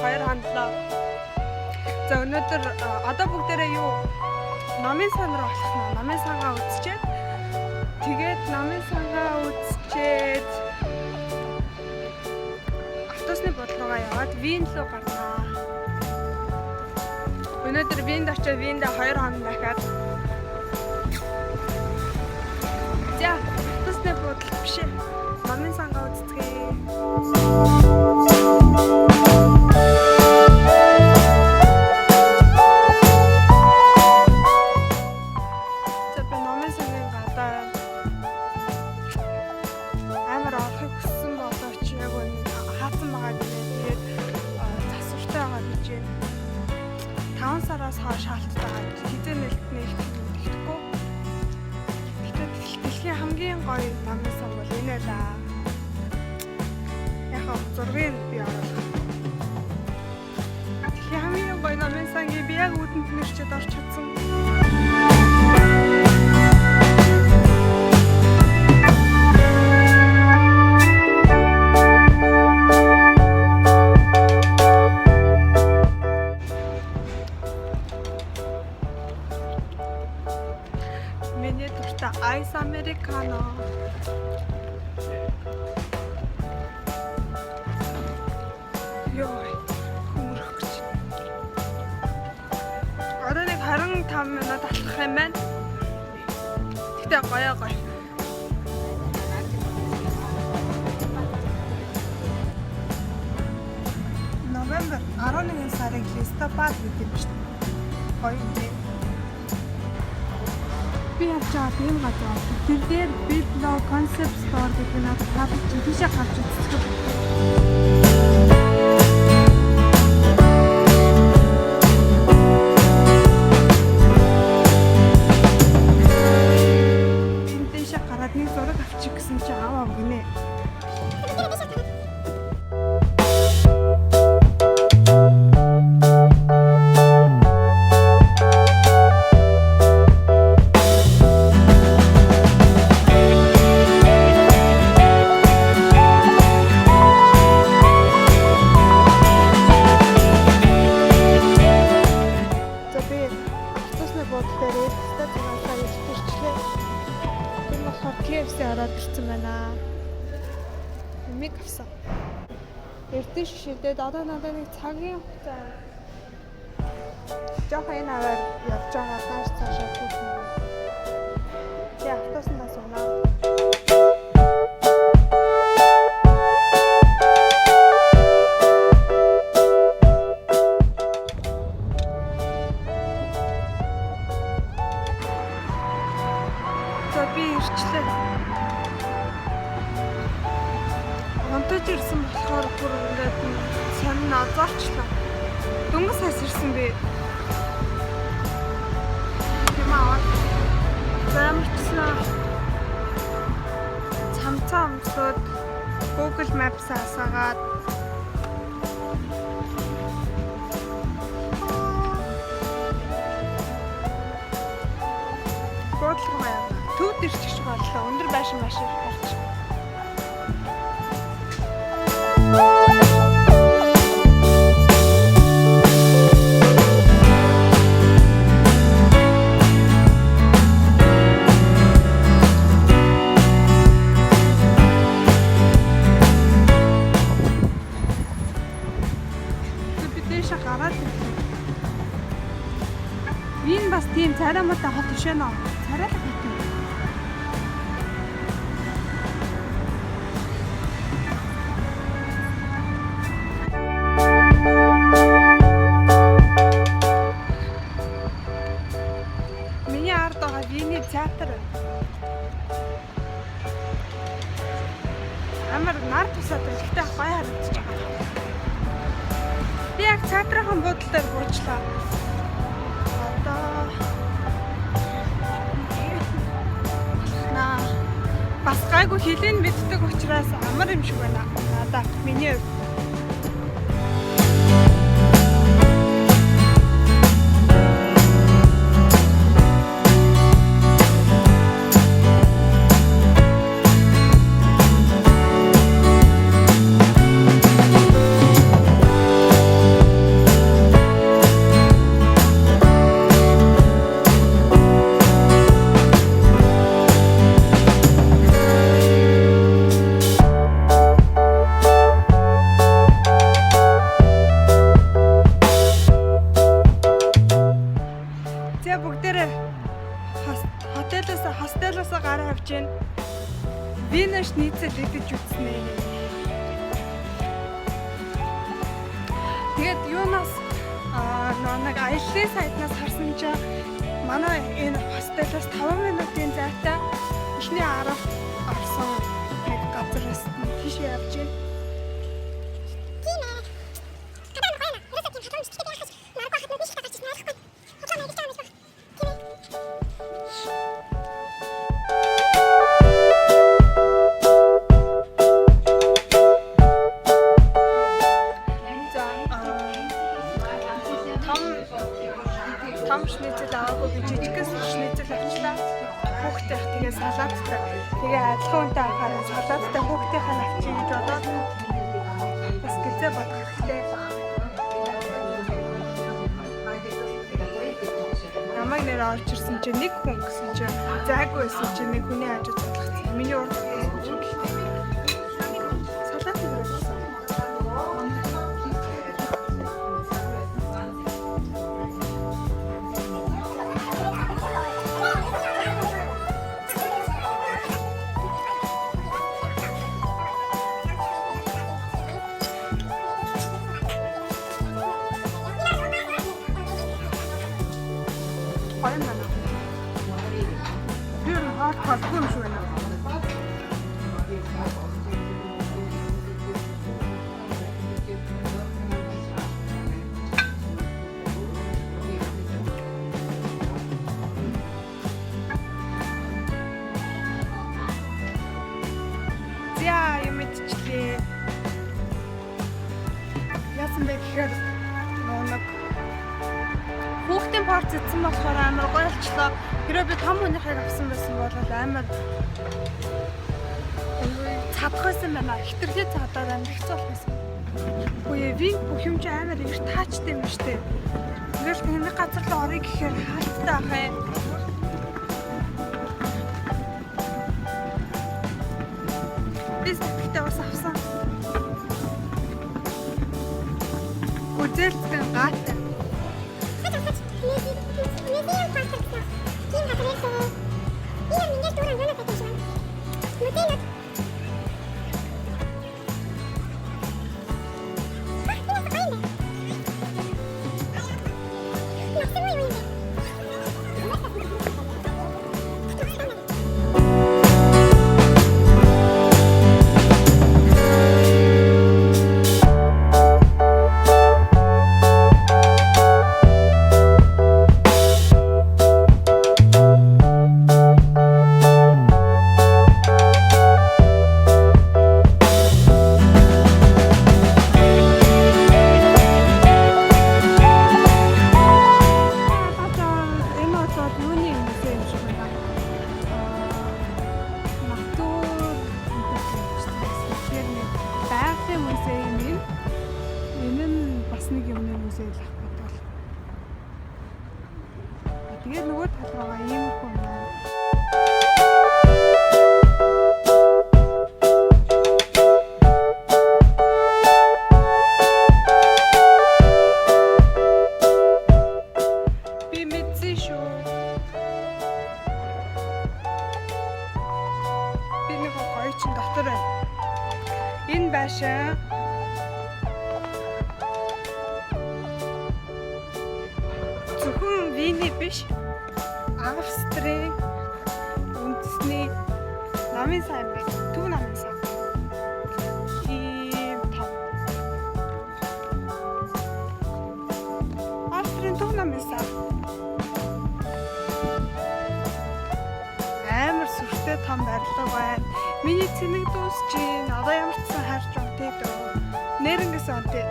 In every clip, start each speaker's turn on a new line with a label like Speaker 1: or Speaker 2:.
Speaker 1: Хоёр хондлоо. За, өнөөдөр одоо бүгдээрээ юу номын сан руу алхах нь. Номын сангаа үзчихэд, тэгээд номын сангаа үзчихэд автобусны буудлын руугаа яваад Вин руу гарнаа. Өнөөдөр Винд очиод Виндэ 2 хоног дахиад. За, автобусны буудал биш ээ. Номын сангаа үзцгээе. За, би номын сангийн гадаа байна. Амар орохыг хүссэн боловч яг үнэ хаацсан байгаа гинэ. Тэгээд засвартай байгаа гэж байна. 5 сараас хойш хаалттай байгаа гэж, хэзээ нээлтнэ мэдэхгүй. Гэтэл дэлхийн хамгийн гоё номын сан бол энэ байлаа. Яг хаа зургийг би оруулах. Дэлхийн хамгийн гоё номын сангийг би яг үүдэнд нэрчээд орч чадсан. Миний дуртай Ice Americano. Йой, хөмрөх гэж. Одоо нэг 25 минут алхах юм байна. Гэтэ гоё гоё. Новембер 11 сарыг листопад гэдэг юм шүү дээ. Гоё юм тий. Би явж байгаа ийм газар байна. Тэр дээр Biblo Concept Store гэдэг нь надад таалагдчих. Тийшээ гарч үзчихв. Энэ тийшээ гараад нэг зураг авчих гэсэн чи аваа гинэ. За, би автобусны буудлын дээр өстэй цагаасаа ирчихлээ. Энэ болохоор KFC ороод ирсэн байна. Юмыг авсан. Эрдэнэ шишээдээд одоо надад нэг цагийн хугацаа. Жоохон энэ аваар явж байгаа, нааш цаашаа хүүхэн. Тэгээ автобусандаа сууна. За, би ирчлээ. Унтаж ирсэн болохоор бүр ингээд сонин озоорчлоо. Дөнгөж сая ирсэн би. Тийм аа. За, ямарчсан цамцаа өмсөөд, Google Maps асаагаад буудлын руу явна. Төвд ирчих боллоо. Өндөр байшин машин харж. Тэг би дээшээ гараад ирлээ. Энэ бас тийм царай муутай хот биш ээ нөө. Царайлаг хот юм. Миний ард байгаа Виний театр байна. Амар нар тусаад байна. Гэхдээ гоё харагдаж байгаа. Би яг театрын буудлын дээр буучлаа. Одоо наа бас гайгүй, хэлийг мэддэг учраас амар юм шиг байна. Надаа, миний хувьд. явж байна. Вена шницел идэж үзнэ. Тэгээд юунаас нэг аяллаа сайтнаас харсан чинь манай энэ хостелоос 5 минутын зайтай эхний 10-т орсон нэг газар байсан. Тийшээ явж байна. За том том шницел аваагүй, би жижигхэн шницел авчлаа. Хүүхдийнх тэгээ салааттай. Тэгээ адилхан үнэтэй авахаар салааттай хүүхдийнх нь авчия гэж бодоод бас гизээ бодох хэрэгтэй. Намайг нэр орж ирсэн чинь нэг хүн гэсэн чинь зайгүй байсан чинь нэг хүний хажууд цуглагдсан. Миний урд байсан чинь гэхдээ салаат өгсөн. Гоё юм байна. Би ер нь хоол толгүй юм шиг байна. За юм идчихлээ. Яасан бэ гэхээр нөгөө нэг хүүхдийн порц идсэн болохоор амар гоё болчлоо. Хэрвээ би том хүнийхийг авсан байсан бол амар цадах байсан байна. Хитрхи цадаад амар хэцүү болох байсан. Үгүй ээ, вин бүх юм чи амар их таачтай юм штэ. Ингээл тэнэг газар руу орё гэхээр хаалттай ах юм. Би сэтгэлтэй бас авсан. Гүзээлцгэн гаатай. Одоо энэ бол юуны музей юм шиг байна. Натур тэгэхээр нэг байгалийн музей юм энэ. Энэ нь бас нэг юмны музей л ах бодвол. Тэгээд нөгөө тал руугаа иймэрхүү юм байна. Би мэдсэн шүү. Би нэг гоё чин дотор байна. Энэ байшин зөвхөн Вений биш, Австрийн үндэсний намын сан байна. Төв намын сан. Ийм том. Австрийн төв намын сан. Амар сүртэй том барилга байна. Миний цэнэг дуусч чинь. Одоо ямар ч сан харж унтээ дөө. Нэрнгэс унтээ.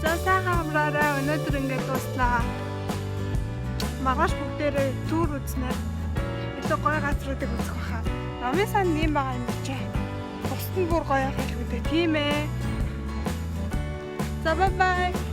Speaker 1: За сайхан амраарай. Өнөөдөр ингээд дууслаа. Маргааш бүгдээрээ tour үзнээр илүү гоё газруудыг үзэх байхаа. Намын сан юм байгаа юм чи. Бусд нь бүр гоё гэлгүй дээ. Тийм ээ. За bye bye.